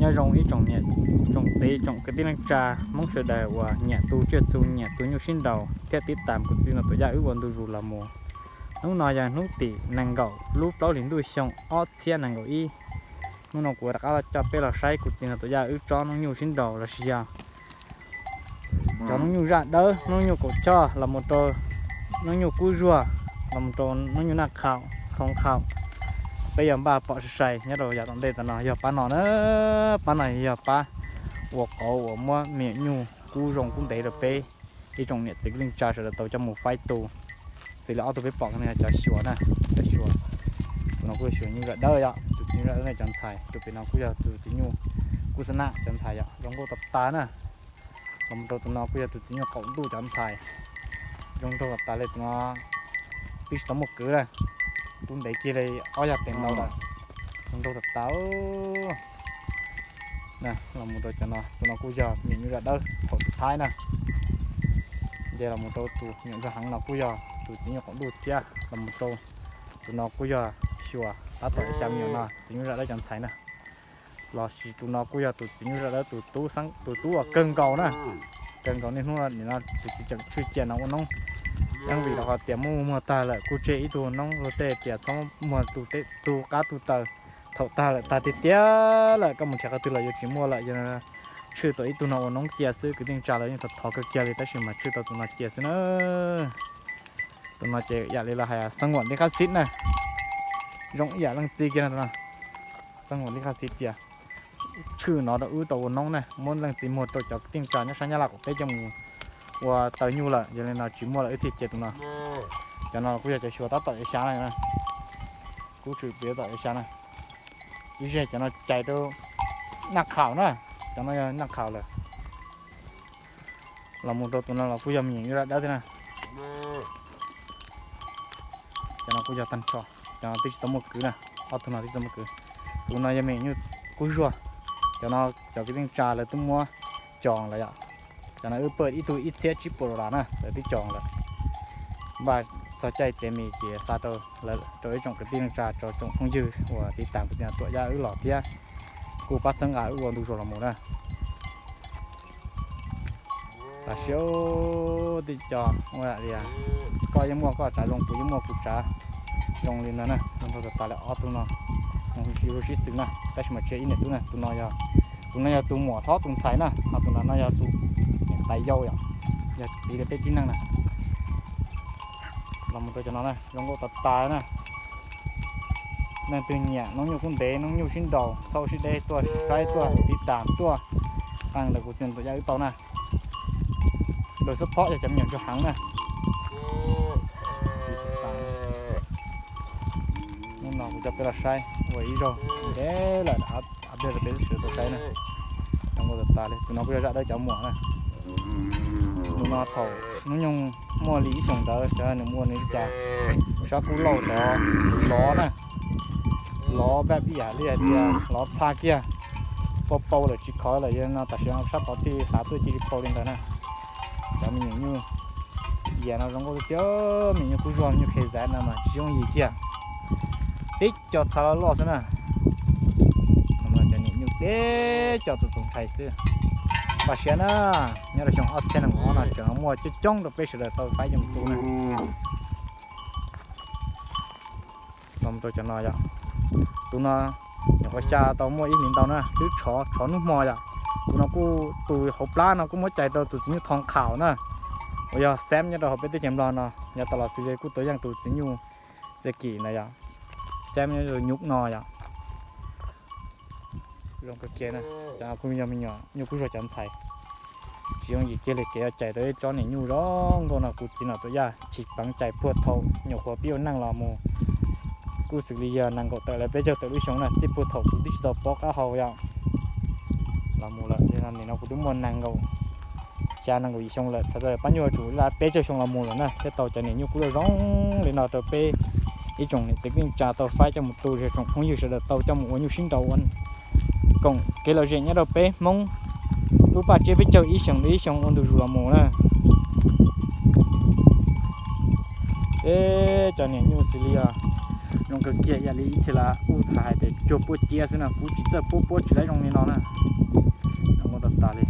Nyob zoo ib tsoom niam tsoom txiv tsoom kwv tij neej tsa Hmoob sawv daws uas nyiam tu tsiaj txhu, nyiam tu nyuj sib nraus thiab tib tas kuv txiv Nom Tuam Yaj wb ua ntu zus los mus. Hnub no yog hnub tim nees nkaum lub plaub hlis ntuj xyoo ob txhiab nees nkaum ib. Hnub no kuv rov qab coj peb los saib kuv txiv Nom Tuam Yaj wb tsob noob nyuj sib nraus los sis yog cov noob nyuj zaj dawb, noob nyuj kaum choj los mus rau noob nyuj kub zuag, los mus rau noob nyuj naj qhaum, khoo qhaum. Peb yuav npaj pom sai sai nyob rau yav tom ntej tam no yog pab no na. Pab no yog pab ua qauv uas muab me nyuam nyuj kub zoo kub ntev rau peb ib tsoom niam txiv kwv tij neej tsa sawv daws tau coj mus faib tu. Xws li ob tug peb pom no yog cov xyuas na, cov xyuas. Tus no kuj yog xyuas nyuj zaj dawb yom, tus txiv nyuj zaj dawb ne cov ntxhais. Tus pem no kuj yog tus txiv nyuj kub xab naj cov ntxhais yom, zoo nkauj tas tas na. Los mus rau tus no kuj yog tus txiv nyuj qaum ntuj cov ntxhais, zoo nraug tas tas li. Tus no twb tsis tau muaj kwv na, kub ntev kiag li ob yas teev ntau lawm, zoo nraug tas tas. Los mus rau cov no, tus no kuj yog me nyuam nyuj zaj dawb thaum tus thaib na. Ces los mus rau tus me nyuam ntsuag heev no kuj yog tus txiv nyuj qaum ntuj thiab. Los mus rau tus no kuj yog xyuas tab tom xya me nyuam no txiv nyuj zaj dawb cov ntxhais na. Los sis tus no kuj yog tus txiv nyuj zaj dawb tus tub uas kawg nkaus na, kawg nkaus niaj hnub nim no tus txiv tseem tshwj cia no ua noob. Yeej vim rau qhov tias muaj muag tag lawm kuj tseg ib tug noob luag tej tias txhob muag tus qab tus taw. Thaum tag lawm tag tiag tiag lawm koj mus nrhiav qhov twg los yuav tsis muaj lawm. Yog tshwj tau ib tug no ua noob cia xwb, kwv tij neej tsa lawv yeej thov thov kawg kiag li tab sis mas tshwj tau tus no cia xwb na. Tus no ces yam li lawv hais xeeb huam li khab xib na, zoo ib yam leej txiv kiag no. Xeeb huam li khab xib cia, tshwj no rau wb tau ua noob na, muab leej txiv muag rau cov kwv tij neej tsa nyob sab Nyab Laj qaum teb coj mus ua taws nyuj lawm, yog li no tsis muaj lawm wb thiaj cia tus no. Cov no kuj yog cov xyuas tab tom yuav xya na, kuj tshwm tab tom yuav xya na. Ib zej cov no cais rau naj qhaum na, cov no yog naj qhaum lawm. Los mus rau tus no los kuj yog me nyuam nyuj zaj dawb thiab na. Cov no kuj yog tag nrho, cov no twb tsis tau muaj kwv na, ob tug no twb tsis tau muaj kwv. Tus no yog me nyuam nyuj kub zuag, cov no cov kwv tij neej tsa lawv twb muab cog lawm yom. Cov no wb pawj ib tug ib txhiab tsib puas dollar na, lawv twb cog lawm. Npaj txog caij txiav mis ces xa rau lawv, rau ib tsoom kwv tij neej tsa, rau tsoom phooj ywg uas tiv tas kuv txiv Nom Tuam Yaj wb los thiab kuj pab txhawb nqa wb ua ntu zus los mus na. Tam sim tib co ua li, koj yeej muaj koj tsav zoo, kuv yeej muaj kuv tsav zoo li no na. Zoo nraug tas tas li ob tug no, mus sib xws na, tab sis mas tsis yog ib niam tub na, tus no yog, tus no yog tus muam hlob tus ntxhais na, ho tus no no yog tus niam tais yau yom, yog txiv rau peb tib neeg na. Los mus rau cov no na, zoo nkauj tas tas na. Leej twg nyiam noob nyuj kub ntev, noob nyuj sib nraus, txhob sib deb, tuaj saib, tuaj tiv tas, tuaj qee ntawm kuv txiv Nom Tuam Yaj wb tau na. Lawv xub phob yog cov me nyuam ntsuag heev na. Hnub no kuv coj peb los saib ua ib zaug ntev lawm, ab peb rau peb sawv daws tau saib na. Zoo nkauj tas tas li, tus no kuj yog zaj dawb cov muam na. Tus no thaum hnub nyoog muaj li ib xyoos ntawd xyov nws muaj nws li cas, sab kub lauj tod lov na, lov pab pib yam li hais tias lov txha kiag, pau pau lawm tsis khov lawm, yog no tam sim no sab tod thiaj li hlav tuaj cia li pau li ntawd na. Cov me nyuam nyuj yias no zoo nkauj tiag, me nyuam nyuj kub zuag, me nyuam nyuj khe zaiv no mas tsis yooj yim kiag, tib co txha loj loj xwb na. Cov niam nyuj tib co txoom txoom ntshai xwb. Npaj siab na, nyob rau xyoo ob txhiab nees nkaum ob no tseem muaj coob coob rau peb sawv daws tau faib coj mus tu na. Los rau cov no yom, tus no nyuam qhuav xya tau muaj ib hlis ntau na, twb tshov tshov hnub hmo yom. Tus no kuj tus hauv plab no kuj muab cais rau tus txiv nyuj thoo qhaum na, uas yog xeeb nyob rau hauv peb teb chaws Nplog no, yav tas los xws li kuj tau yeej tus txiv nyuj txiv kim na yom, xeeb nyob rau nyuj no yom. Zoo kawg kiag na, cov no kuj yog me nyuam nyuj kub zuag cov ntxhais. Tsis yooj yim kiag li kev yuav cais tau ib tsob niam nyuj zoo nkauj no. Kuv txiv Nom Tuam Yaj chim peev cais puag thaum nyuam qhuav pib ua neej los mus, kuj xws li yog nees nkaum tawm lawm peb caug tawm lub xyoo na, txij puag thaum kuv twb tsis tau paub qab hau yom. Los mus lawm li no, nim no kuv twb muaj nees nkaum xya nees nkaum yim xyoo lawm, txhais tau pab nyuj tsum laj peb caug xyoo los mus lawm na, thiaj tau cov niam nyuj kub zuag zoo li no rau peb ib tsoom niam txiv kwv tij neej tsa tau faib coj mus tu, tsoom phooj ywg sawv daws tau coj mus ua nyuj sib nraus ua koom kev lom zem nyob rau peb Hmoob lub paj tsiab peb caug ib xyoos ib xyoo ua ntu zus los mus na. Peb cov niam nyuj xws li os, Zoo kawg kiag ib yam li ib txhia lawv kuj hais tias cuag puab ciab xwb na, kuj tsis txawj puab, puab tsis laib zoo li no na. Zoo nkauj tas tas li.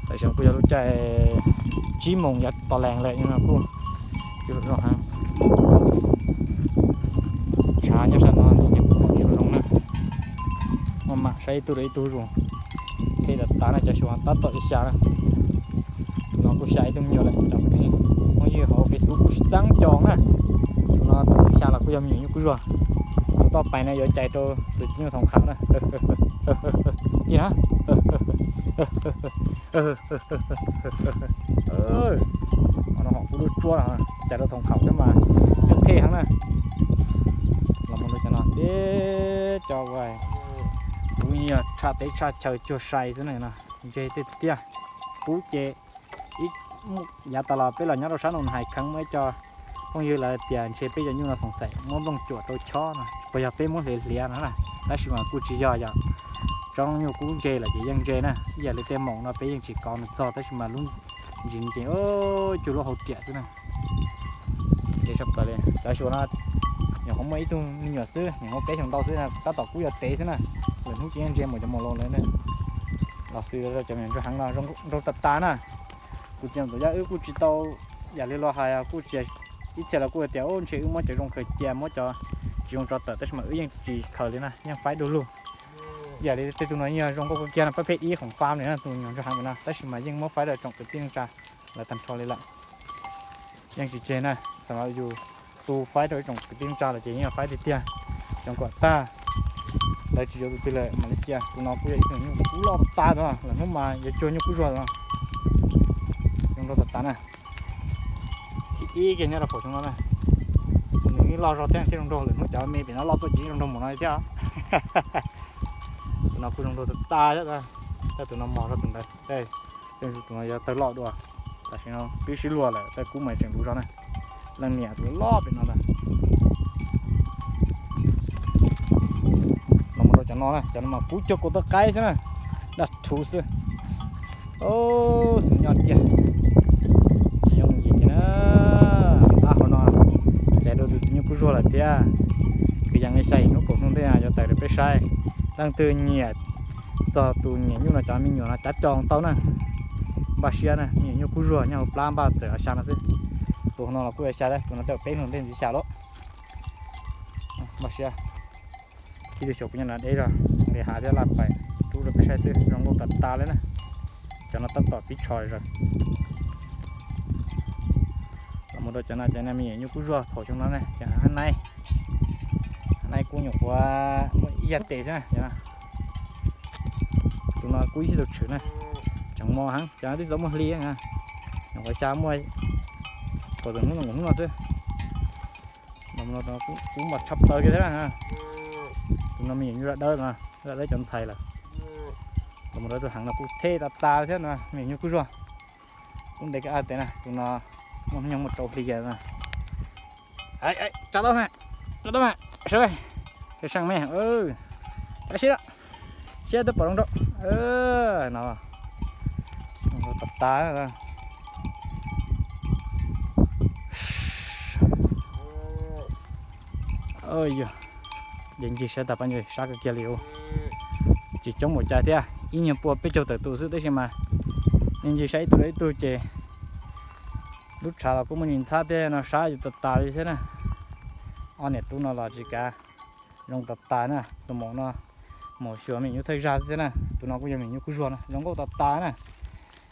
Tam sim no kuj yog lub caij tsib moos yav tom lees lawm no kuj zoo heev. Tshav nyob sab no ces kuj pom zoo zoo na. Maj mam saib ib tug rau ib tug zus. Qhib tas tas na, cov xyuas tab tom li xya na. Tus no kuj xya ib tug me nyuam lawm, cov phooj ywg hauv Facebook kuj sib txeeb cov na. Tus no tus xya los kuj yog me nyuam nyuj kub zuag. Tus toj pais no yuav cais rau tus txiv nyuj thoom kham na. Ib na, no hom kuj lub tsuab no cais rau thoom kham thiab mas yog thej heev na. Los mus rau cov no tib co uas kuj yog tshaj teb tshaj chaw cuag sai xwb na no. Ntse tiag tiag. Pub ces ib, yav tas los peb los nyob rau sab no hais kheev muaj ib co phooj ywg lawv tias ntshe peb cov nyuj no xoom xaim muab nplooj cuam rau chob no, puas yog peb muab hliav hliav no na. Tab sis mas kuj tsis yog, yog tsob nyuj kub ntse lawm ces yeej ntse na. Ib yam li tej moos no peb yeej tsis kov nws txog tab sis mas lub ntsis ces cuag lub hau riam xwb na. Ntse tshaj plaws li. Cov xyuas no nyuam qhuav muaj ib tug me nyuam xwb, nyuam qhuav peb xyoos ntau xwb, tab tom kub yuav tev xwb na. Lwm hnub ces yeej ntse mus cov mus los lawm na. Los xwb rau cov me nyuam ntsuag heev no zoo nraug tas tas na. Kuv txiv ntxawm yaj wb kuj tsis tau yam li los hais, kuj tsis, ib txhia los kuj tias ntshe wb muab cov zoo khaws cia, muab cov tsis zoo tso tawm, tab sis mas wb yeej tsis khaws li na, yeej faib du lug. Yam li tej tug no yeej yog zoo nkauj kawg kiag no, pab phem ib khoom fab li na, tus nyuam ntsuag heev no, tab sis mas yeej muab faib rau tsoom kwv tij neej tsa lawv tag nrho li lawm. Yeej tsis tseg na, xam no yus tu faib rau ib tsoom kwv tij neej tsa lawm ces yeej yog faib tiag tiag. Cov kom tag, lawv tsis yuav tus twg lawm mam li cia. Tus no kuj yog ib tug nyuj kub loj tas tas no, lwm hnub mas yuav cuag nyuj kub zuag no. Zoo nraug tas tas na. Thib ib kiag nyob rau phaum xyoo no na. Nws yeej loj zog thiab thiaj zoo nraug, lwm hnub cov me pem no loj tuaj ces zoo nraug mus no thiab. Tus no kuj zoo nraug tas tas thiab, tab tus no mos rau tus ntawd. Tus no yuav tawg loj dua, tam sim no twb sib luag lawm, tawg kub mas tseem luv zog na. Leej niam tus loj pem no ntag. Los mus rau cov no na, cov no mas kub cuag kaus tawj qaib xwb na, daj rhuv xwb. Xum nyob tiag, tsis yooj yim kiag na. Ab, hauv no cais rau tus txiv nyuj kub zuag lawm thiab. Kwv yees li xya yim hnub kaum hnub ntej yuav tawm rau peb saib leej twg nyiam txog tus niam nyuj no cov me nyuam no cav co tau na. Npaj siab na, me nyuam nyuj kub zuag nyob hauv plab npaj txawm xya no xwb. Tus no los kuj yuav xya thiab, tus no tau peb hnub ntej ntxiv xya lawm. Npaj siab. Ib tug xyuas kuv nyob no deb zog, nqis hav thiab laj pais rub rau peb saib xwb, zoo nkauj tas tas li na. Cov no tab tom pib tsho zog. Los mus rau cov no, cov no me nyuam nyuj kub zuag phaum xyoo no na, cov hab naib, hab naib kub nyuam qhuav muaj ib yam tes xwb na. Tus no kub ib txhij tau tshwm na, tseem mos heev, cov no twb txog muaj hli na. Nyuam qhuav xya muaj kaum tawm hnub no, kaum hnub no xwb. Kub mas tshaj plaws kiag thiab na. Tus no me nyuam nyuj zaj dawb, zaj dawb cov ntxhais lawm. Los mus rau tus heev no kuj thej tas tas thiab no, me nyuam nyuj kub zuag. Kub ntev kawg tes na, tus no muaj hnub nyoog muaj rau hli na. Tsa tau mas, tsa tau mas, sawv, sawv seej me, tsa sib lawm, sib twb pom zoo rau no, tas tas. Yog, ncig ncig saib tas pab ncig sab kawg kiag li. Tsis coob npaum cas thiab, ib nyuag pua peb caug tawm tus xwb tab sis mas ncig ncig saib ib tug rau ib tug ces lub tshav los kuj muaj ntsis ntxhab thiab no, sab yus tas tas li thiab na. Ob niam tub no los tsis kav, zoo tas tas na. Tus maum no, maum xyuas me nyuam nyuj thawj zag xwb thiab na. Tus no kuj yog me nyuam nyuj kub zuag no, zoo nkauj tas tas na.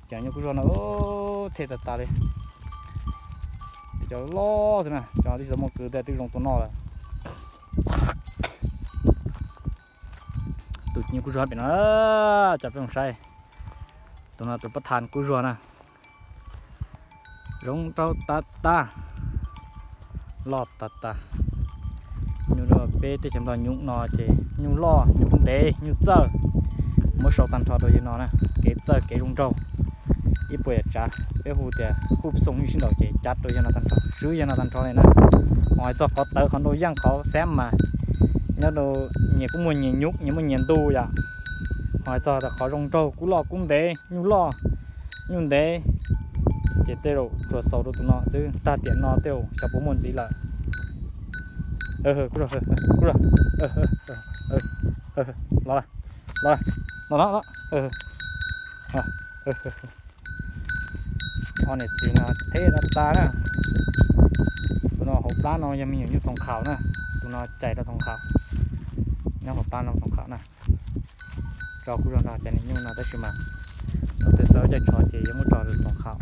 Cov nyuj kub zuag no thej tas tas li. Cov loj xwb na, cov twb tsis tau muaj kwv tiag twb zoo tus no lawm. Tus nyuj kub zuag pem no, cov peb mus saib. Tus no tus pab thas kub zuag na. Zoo nraug tas tas, loj tas tas. Nyuj peb teb chaws Nplog nyuj no ces nyuj loj, nyuj kub ntev, nyuj txawj. Muab sau tag nrho rau yawg no na, kev txawj kev zoo nraug. Ib puas yam tsav peb hu tias hu xoo nyuj sib nraus ces cav rau yawg no tag nrho, swb yawg no tag nrho li na. Ho hais txog qhov tawv qhov nrau yaj qhov xeeb mas nyob rau nyias kuj muaj nyias nyuj, nyias muaj nyias ntu yom. Ho hais txog qhov zoo nraug kub loj kub ntev, nyuj loj nyuj ntev, ces tej zaum tsuas xaus rau tus no xwb, tag tiam no tej zaum xyov puas muaj ntxiv lawm. Kuj los, kuj los, los, los, los, los. Ob niam txiv no theb rau tas na. Tus no hauv plab no yog me nyuam nyuj thoom qhaum na. Tus no cais rau thoom qhaum. Nyob hauv plab no thoom qhaum na. Tso kuj zog nrog cov niag nyuj no tab sis mas thaum twg xav caij tsho ces yuav muab tso rau thoom qhaum.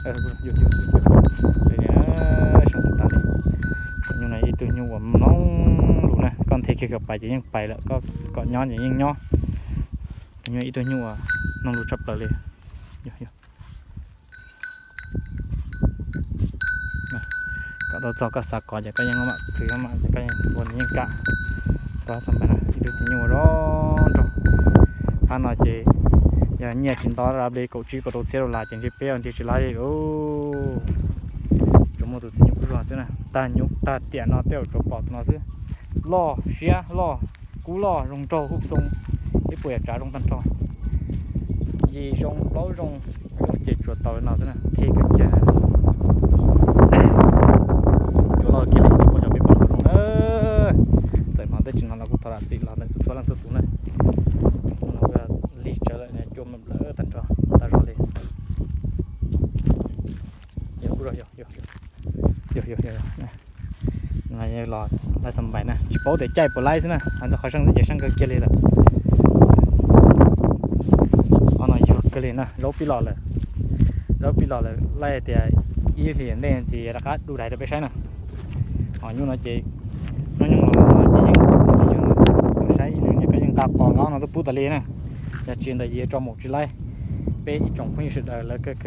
Tus nyuj no ib tug nyuj uas mloog lus na, koj nthe kiag kom pais ces yeej pais lawm, koj kom nyob ces yeej nyob. Tus nyuj ib tug nyuj uas mloog lus tshaj plaws li. Kom tau txog koj xav kov ces koj yeej mam plhws mam, koj yeej ua nws yeej kam. Koj xav npais no ib tug txiv nyuj ua zoo nraug. Phab no ces yog nyiaj tsis nto, li kaum tsib kaum rau txhiab dollar ces ntshe peb ua ntiag tsis laib li lauj. Tsuas muaj tus txiv nyuj kuj zog xwb na, tag nyuj tag tiam no tej zaum tsuas pom tus no xwb. Loj siab loj, kub loj zoo nraug hub xoo, ib puas yam tsav zoo tag nrho. Yim zoo plaub zoo, ces tsuas tau li no xwb na, thij kawg kiag. Yuav loj kiag li, peb pom zoo na. Txawm hnov tej tsis hnov los kuj thov zam txim los ntawm txhua leej txhua tus na. Lig tsawv lawm, cua nplawm tag nrho, tag zog li. Yog, yog, yog, yog. Los laij xas npais na, tsis paub tias caij puas laib xwb na, hais txog qhov seej xwb ces seej kawg kiag li lawm. Qhov no yuag kawg li na, zaub pib los lawm. Zaub pib los lawm, laij tias ib hlis ntej ntxiv rov qab dub dais rau peb saib na. Ho nyuj no ces, hnub nyoog los no ces yeej, saib ib hlis no koj yeej nqa qos nqa no tuaj pub tas li na. Yog tsis ntawd yuav tso maum tsis laib. Peb ib tsoom phooj ywg sawv daws lawv kawg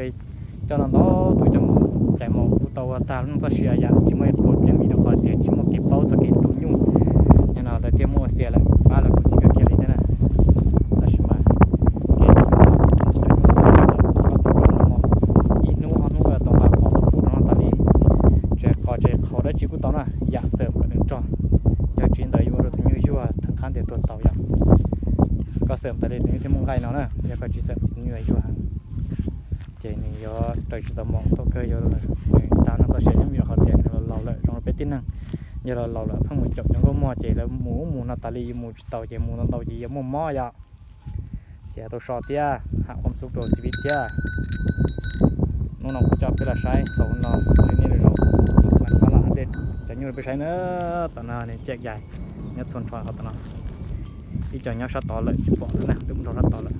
coj no ntau tus coj mus cais maum kuj tau ua tag lub neej txoj sia yam tsis muaj ib qho kev vim rau qhov tias tsis muaj kev paub txog kev tu nyuj. Yog no lawv thiaj muaj xiam lawm pab lawv kuj tsis kawg kiag li thiab na. Tab sis mas kev ib hnub ob hnub tau nqa qos tuaj pub rau no tas li, tseg qos tseg qhaus dab tsi kuj tau na, yam xeem kom nws rog. Yog tsis ntawd yuav ua rau tus nyuj yuag theem qab ntias tuag tau yom. Koj xeem tas li tus nyuj thiaj muaj nqaij no na, yog koj tsis xeem tus nyuj yuag heev. Ces nws yuav raws tsis tau maum, thaum kawg yuav nws tag neej txoj sia nyob vim qhov tias nws los laus lawm zoo li peb tib neeg. Yog los laus lawm pheej mus caum cov nkauj muag ces lawv mus ub mus no tas li, mus tsis tau ces mus tau ntau ces yuav muaj mob yom. Ces tau so thiab ham qhuam txuj rau txiv vib thiab. Hnub no kuv coj peb los saib xaus no, nej zaum no cov nyuj rau peb saib na. Tom no nws cem yais nyob txhua nrho qhov tom no. Ib co nyob sab tod lawm tsis pom lawm na, twb mus rau sab tod lawm.